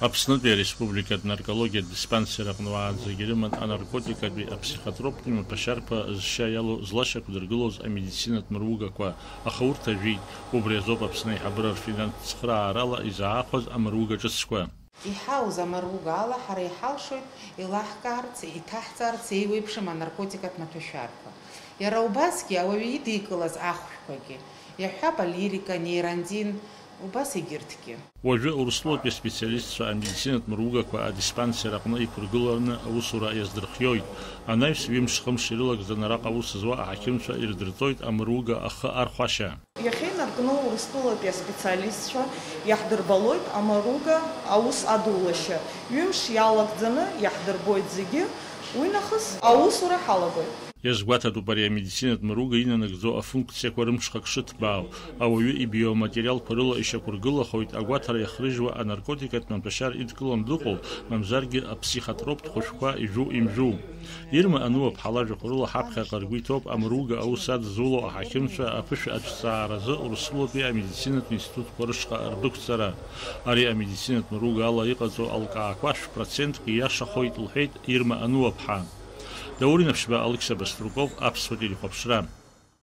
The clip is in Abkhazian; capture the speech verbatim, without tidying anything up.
Аԥснытәи ареспубликатә наркологиатә диспансер аҟны уаанӡагьы ирыман анаркотикатәи аԥсихотроптәи маҭәашьарқәа зшьа иалоу злашьақәдыргылоз амедицинатә мыругақәа, аха урҭ ажәит. Убри азоуп Аԥсны аиҳабыра рфинанстә цхыраарала изаахәаз амыруга ҿыцқәа. Иҳауз амыруга ала ҳара иҳалшоит еилаҳкаарц, иҭаҳҵарц еиуеиԥшым анаркотикатә маҭәашьарқәа. Иара убасгьы ауаҩы идикылаз ахәшәқәагьы, иаҳҳәап, алирика, нейрандин, убас егьырҭгьы. Уажәы Урыстәылатәи аспециалистцәа амедицинатә мыругақәа адиспансер аҟны иқәыргылараны аусура иаздырхиоит. Анаҩс ҩымш-хымш ирылагӡаны араҟа аус зуа аҳақьымцәа ирдырҵоит амыруга ахы архәашьа. Иахьа инаркны Урыстәылатәи аспециалистцәа иаҳдырбалоит амыруга аус адулашьа. Ҩымш иалагӡаны иаҳдырбоит зегьы, уи нахыс аусура ҳалагоит. Иазгәаҭатәуп ари амедицинатә мыруга инанагӡо афункциақәа рымҽхак шыҭбаау. Ауаҩы ибиоматериалқәа рыла ишьақәыргылахоит агәаҭара иахрыжьуа анаркотикатә маҭәашьар идкыланы дыҟоу, мамзаргьы аԥсихотроптә хәышәқәа ижәу-имжәу. Ирма Ануаԥҳа лажәақәа рыла ҳаԥхьаҟа ргәы иҭоуп амыруга аус адызуло аҳақьымцәа аԥышә аҭҵааразы Урыстәылатәи амедицинатә институтқәа рышҟа рдәықәҵара. Ари амедицинатә мыруга ала иҟаҵоу алкаақәа шә-процентк ииашахоит, лҳәеит Ирма Ануаԥҳа. Даур Инаԥшьба, Алықьса Баструков, Аԥсуа телехәаԥшра.